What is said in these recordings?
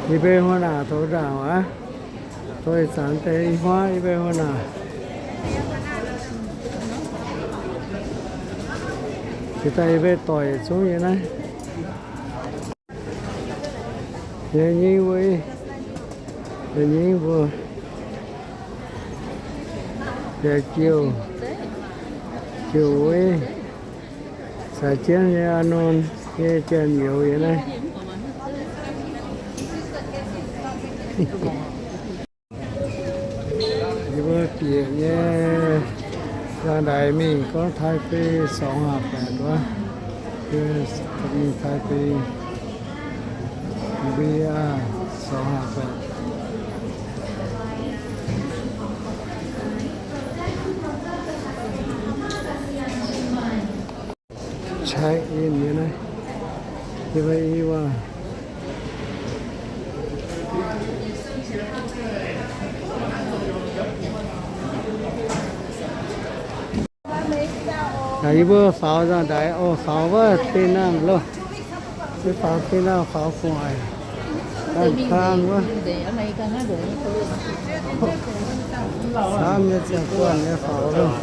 Yie mbuo hmuangx naaic taux ndaangc aqv. Taux ih zanc deix i hmuangx yie mbuo hmuangx naaic. Jiex daaih yie mbuo doic yietc zungv nyei naaiv. Yietc nyingv mbuo, yietc nyingv mbuo, yietc jiouh, jiouh wuov, caux jienv nyei aa nor nyei jien-youz yiem naaiv. Yie mbuo bieqc nyei nzaangc-ndaix mingh gorngv Taipei สองห้าแปด wuov, mingh Taipei, V R สองห้าแปด. Check in nyei naaiv, yie mbuo i waac. Naaic yie mbuo faaux nzaangc-ndaix oc, faaux wuov dinh nangh loh. Yie faaux dinh nangh faaux gu'nguaaic, ganh kang wuov. Camv nyei ziangh guanh nyei faaux loh.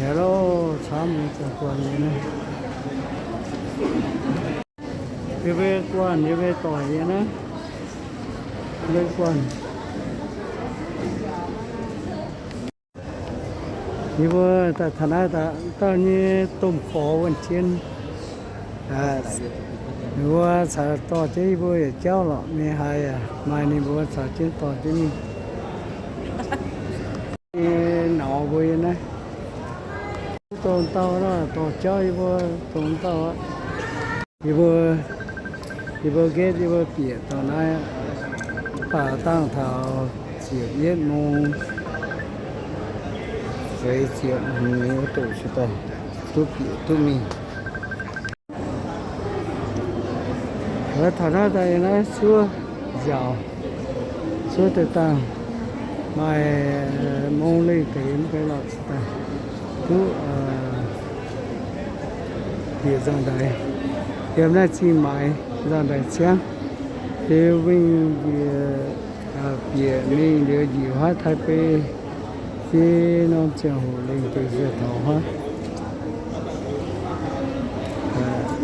Yie loh, camv nyei ziangh guanh nyei naaiv. Yie mbuo guanh, yie mbuo doic nyei naaiv. Yie mbuo guanh. Yie mbuo daaih taux naaiv dauh nyei domh gorx wuonh jien. Ninh mbuo caux dorh jienv yie mbuo yietc jauv lorqc, ninh haiz yaac maaih ninh mbuo caux jienv dorh jienv mingh. Nyei nauz mbuo yiem naaiv. Dongh dauh nor dorh jauv yie mbuo dongh dauh aqv. Yie mbuo, yie mbuo gate yie mbuo bieqc dongh naaiv aqv. Mv baac dangh taux ziepc yietv mong, feix ziepc hmz wuov doqc cingx daaih duqv bieqc duqv mingh. Taux naaiv daaih naaiv cuotv nziaauc, cuotv deix dangh maaih mong lengh deix mv bei lorqc, duqv bieqc nzaangc-ndaix. Yiem naaiv zingh maaiz nzaangc-ndaix ciangv, liuz mingh njiec, bieqc mingh liuz njiec haav Taipei, fih norm ziangh hoc lengh deix nziaauc taux haav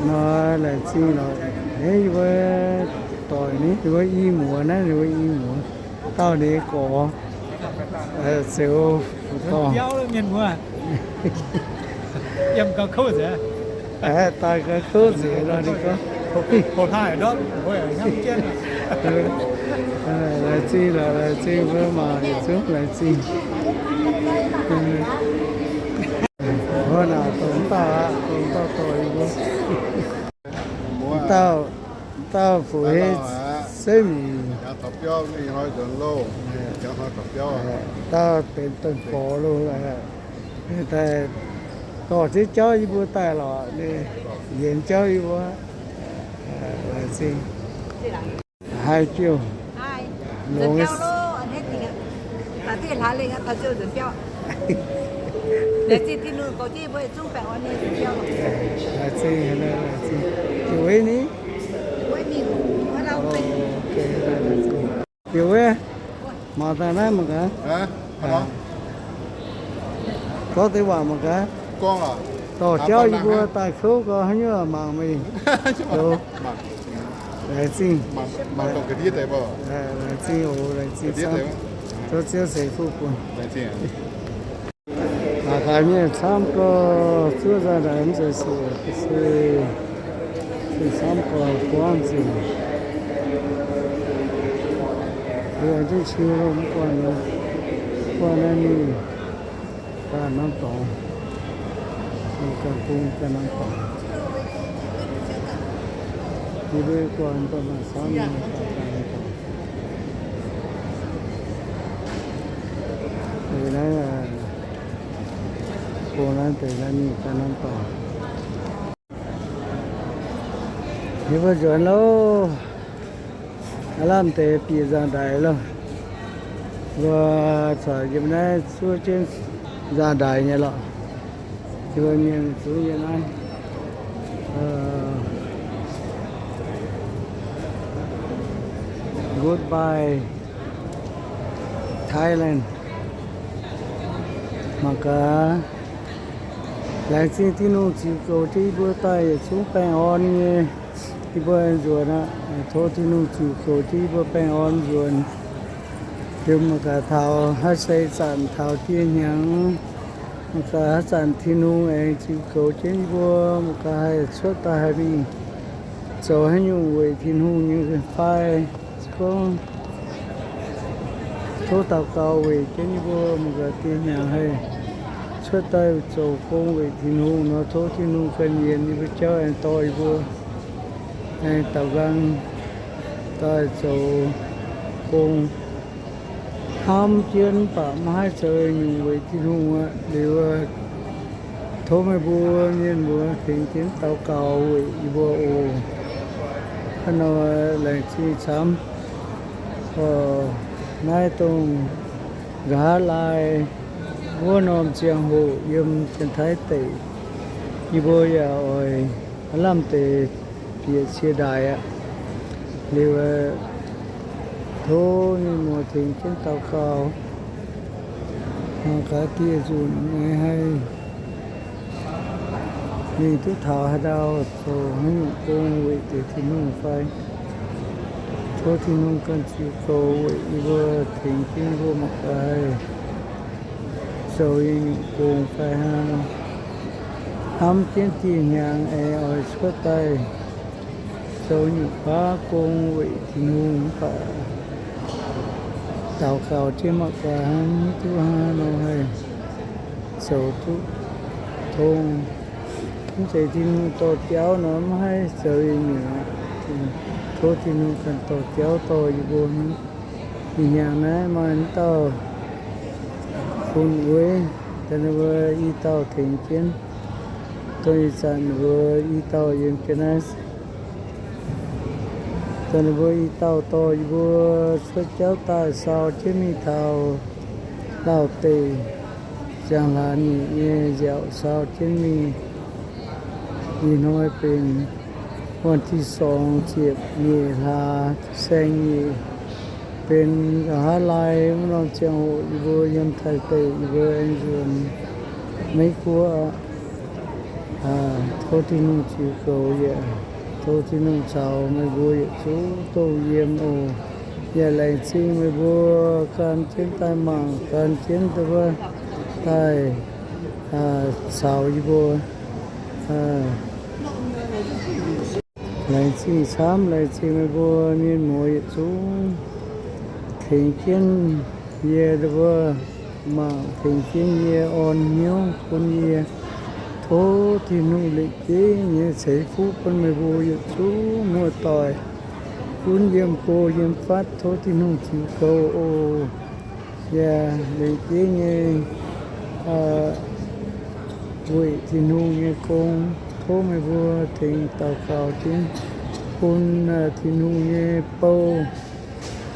nor laengz zingh lorqc. Ninh mbuo doic ni, ninh mbuo i muoz naaiv, ninh mbuo i muoz. Dauh ninh gorx, Zeuz Fuqv Dorngh. Daaih gauh kouv nzengc nor ninh gorngv, laengz zingh lorqc, laengz zingh mbuo mangc yietc zungv laengz zingh. Mbuo naaic dongh dauh aqv, dongh dauh doic mbuo. Dauh, dauh fu'jueiv Seiv Mic, dauh benx domh gorx loh. Daaih dorh jienv jauv yie mbuo daaih lorqc, ninh yienx jauv yie mbuo. Laengz zingh. Haih jiouh longx. Laengz zingh, laengz zingh. Ziouc weic ni? Ziouc weic, mangc daaih naaiv mangc gaax. Gorngv deix waac mangc gaax. Dorh jauv yie mbuo daaih kouv gau, haaix nyungc mangc mingh. Laengz zingh. Laengz zingh oc, laengz zingh camv. Tov Ziouv ceix fuqv bun. Mangc gaax mienh camv gau, zuov nzaangc-ndaix mv zeiz siec, se camv gau, buangv nzengc. Liuz aengx duqv qiu loh, mv guanh, mv guanh naaiv mingh daaih norm dorngx, mingh ganh bung daaih norm dorngx. Yie mbuo guanh daaih maaih camv nyei daaih norm dorngx. Deix naaiv, bung naaiv deix naaiv mingh daaih norm dorngx. Yie mbuo nzuonx loh. Aav lamh deix bieqc nzaangc-ndaix loh. Mbuo corc yiem naaiv zuov jienv nzangc-ndaaix nyei lorqc. Yie mbuo mienh zungv yiem naaiv, Goodbye Thailand. Mangc gaax, laengz zingh Tin-Hungh ziux goux jienv yie mbuo daaih yietc zungv baengh orn nyei. Yie mbuo nzuonx aqv. Tov Tin-Hungh ziux goux jienv yie mbuo baengh orn nzuonx. Liuz mangc gaax taux haaix se zanc taux dieh hnyangx, mangc gaax haaix zanc Tin-Hungh aengx ziux goux jienv yie mbuo, mangc gaax haih cuotv daaih haih mingh zoux haaix nyungc weic Tin-Hungh nyei fai. Gorngv tov daux gaux weic jienv yie mbuo, mangc gaax dieh hnyangx haih cuotv daaih zoux gong weic Tin-Hungh nor, tov Tin-Hungh ganh yienx yie mbuo jauv aengx dorh yie mbuo aengx daaux nqaang daaih zoux gong. Hnamv jienv mv baac maiv haih zoux nyungc weic Tin-Hungh aqv. Liuz, tov meih mbuo mienh muoz tengx jienv daux gaux weic yie mbuo oc. Hnangv nor laengz zingh camv. Naaiv dongh nqa'haav laai wuov norm ziangh hoc yiem Janx-Taiv deic, yie mbuo yaac oix lamh deix bieqc cie ndaaix aqv. Liuz, tov mienh muoz tengx jienv daux gaux, mangc gaax dieh nzunc aengx haih mingh duqv taux haaix ndau zoux haaix nyungc gong weic deix Tin-Hungh fai. Tov Tin-Hungh ganh ziux goux weic yie mbuo, tengx jienv yie mbuo mangc gaax haih zoux nyei nyungc gong fai hnangv. Hnamv jienv dieh hnyangx aengx oix cuotv daaih zoux nyungc baav gong weic Tin-Hungh mv baac daux gaux jienv mangc gaax hnangv, mv duqv hnangv nor haih zoux duqv tong. Mv zeiz Tin-Hungh dorh jauv nor mv haih zoux nyei nyungc aqv. Tov Tin-Hungh ganh dorh jauv dorh yie mbuo hnangv. Ih hnyangx naaiv maaih dauh fun ueiv, daaih ninh mbuo i dauh tengx jienv, dongh ih zanc ninh mbuo i dauh yiem jienv naaiv. Daaih ninh mbuo i dauh dorh yie mbuo cuotv jauv daaih sau jienv mingh taux Lauv deic, ziangh hlaax nyeic nyei nziaauc sau jienv mingh. Ih hnoi benx วันที่สอง ziepc nyeic hlaax saeng nyeic, benx nqa'haav laai wuov norm ziangh hoc yie mbuo yiem Taiv deic yie mbuo aengx nzuonx Meiv Guoqv aqv. Tov Tin-Hungh ziux goux yie, tov Tin-Hungh caux meih mbuo yietc zungv dongh yiem oc. Yaac laengz zingh meih mbuo gan jienv daaih mangc, gan jienv daaih caux yie mbuo. Laengz zingh camv, laengz zingh meih mbuo mienh muoz yietc zungv tengx jienv yie mbuo mangc, tengx jienv yie orn hnyouv bun yie. Tov Tin-Hungh lengc jeiv nyei ceix fuqv bun meih mbuo yietc zungv muoz-doic, gunv yiem go yiem fatv, tov Tin-Hungh ziux goux oc. Yaac lengc jeiv nyei weic Tin-Hungh nyei gong, tov meih mbuo tengx daux gaux jienv bun Tin-Hungh nyei bou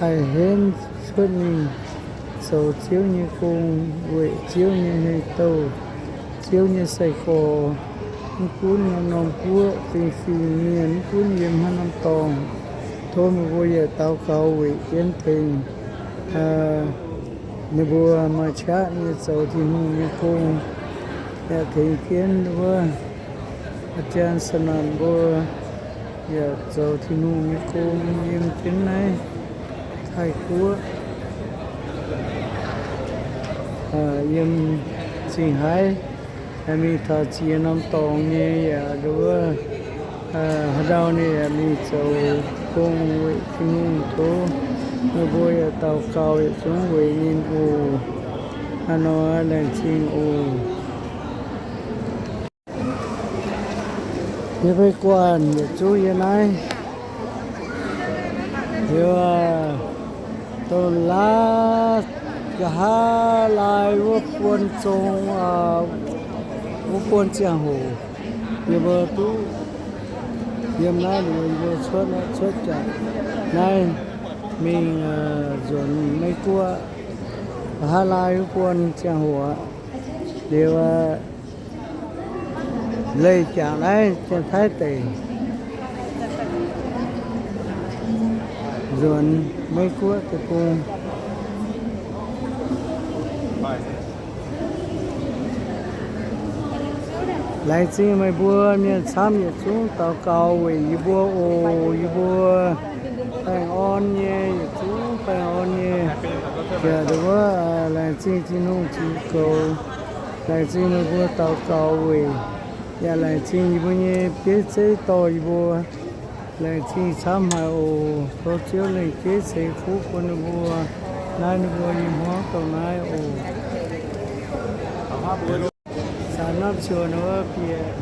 haih henv cuotv mingh zoux Ziouv nyei gong, weic Ziouv nyei heh-douh, Ziouv nyei sai-gorx, mv gunv norm-norm guoqv, fingx-fingx mienh, mv gunv yiem haaix norm dorngx. Tov meih mbuo yaac daux gaux weic jienv tengx ninh mbuo maaih qaqv nyei zoux Tin-Hungh nyei gong, yaac tengx jienv wuov อาจารย์สนั่น mbuo yaac zoux Tin-Hungh nyei gong yiem jienv naaiv Taiv Guoqv, yiem Zingh Haaix, mingh taux ziex norm dorngx nyei yaac wuov, haaix ndau ninh yaac mingh zoux gong weic Tin-Hungh. Tov meih mbuo yaac daux gaux yietc zungv weic ninh oc. Hnangv nor laengz zingh oc. Yie mbuo guanh yietc zungv yiem naaiv, liuz, dongh laav nqa'haav laai wuov buonv zong, wuov buonv ziangh hoc, yie mbuo duqv yiem naaiv liuz, yie mbuo cuotv, cuotv jangx naaiv mingh nzuonx Meiv Guoqv. Haaix laai wuov buonc ziangh hoc liuz, leih jangx naaiv Janx-Taiv deic, nzuonx Meiv Guoqv deic-bung. Laengz zingh meih mbuo mienh camv yietc zungv daux gaux weic yie mbuo oc. Yie mbuo baengh orn nyei, yietc zungv baengh orn nyei. Yaac wuov, laengz zingh Tin-Hungh ziux goux. Laengz zingh meih mbuo daux gaux weic, yaac laengz zingh yie mbuo nyei bieiv zeiv dorh yie mbuo. Laengz zingh camv haic oc. Tov Ziouv lengc jeiv ceix fuqv bun ninh mbuo. Naaiv ninh mbuo nyei hmuangv dongh naaiv oc. Zanc norm ziouc ninh mbuo bieqc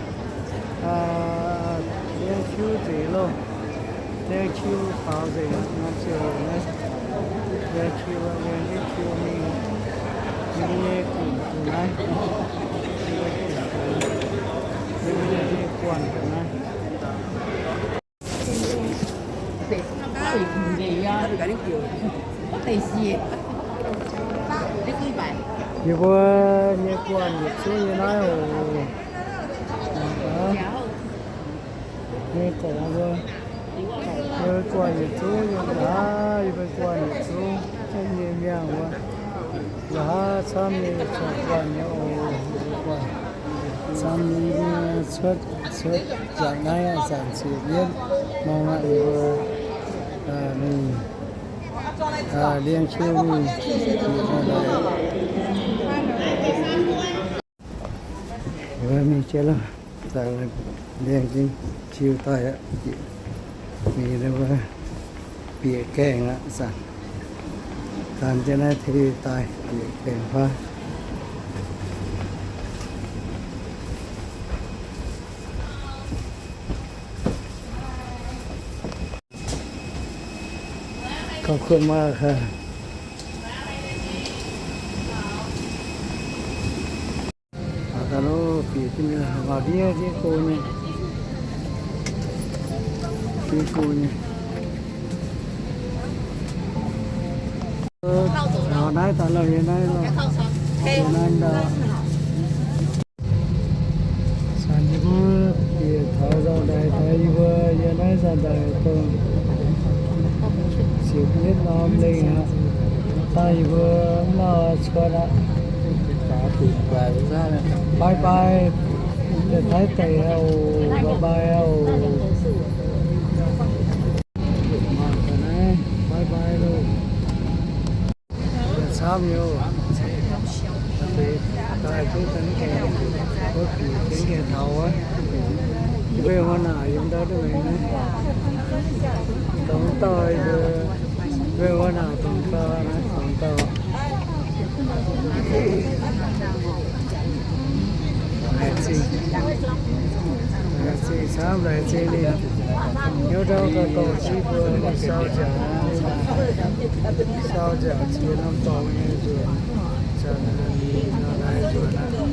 liangx-qiu nzengc loh. Liangx-qiu faaux nzengc norm ziouc naaiv. Liangx-qiu, liangx-qiu mingh, yie mbuo nyei gungx dongh naaiv. Yie mbuo nyei guanh dongh naaiv. Yie mbuo nyei guanh yietc zungv nyei naaiv oc. Nyei gorngv mbuo, yie mbuo guanh yietc zungv nyei nqa'haav, yie mbuo guanh yietc zungv nyei miangh wuov. Nqa'haav camv nyei corc guanh nyei oc. Yie mbuo guanh camv nyei, yie mbuo cuotv, cuotv jangx naaiv zanc ziouc mienv mangc aqv, yie mbuo mingh liangx-qiu mingh bieqc nor. Mingh jienv loh, zanc liangx-qiu daaih aqv, mingh bieqc gaengh aqv zanc. Zanc jienv naaiv tengx daaih bieqc gaengh faav. Kouv kuotv maiv kaaix. Aa, daaih loh, bieqc jienv waac ndiev jienv go nyei, jienv go nyei. Taux naaiv daaih loh, yie naaiv loh, yie naaiv ndau. Zanc yie mbuo bieqc taux nzauh ndaix daaih, yie mbuo yie naaiv nzauh ndaix dongh ziepc yietv norm lengh aqv. Daaih yie mbuo mv lauh cuotv aqv. Bye bye, Janx-Taiv deic oc, bye bye oc. Mangc gaax naaiv, bye bye loh. Camv nyei oc. Daaih duqv daaih gaengh, wuov bieqc gaengh gaengh taux wuov. Yie mbuo hua naaic yiem ndau duqv maengx naaiv. Dongh dauh, yie mbuo hua naaic dongh dauh naaiv, dongh dauh. Laengz zingh, laengz zingh camv, laengz zingh ninh. Hnyouv ndau gauh dorh jienv mbuo mingh sau nziaauc, sau nziaauc ziex norm dorngx nyei nzuonx, zanc ninh nor naaiv nzuonx aqv.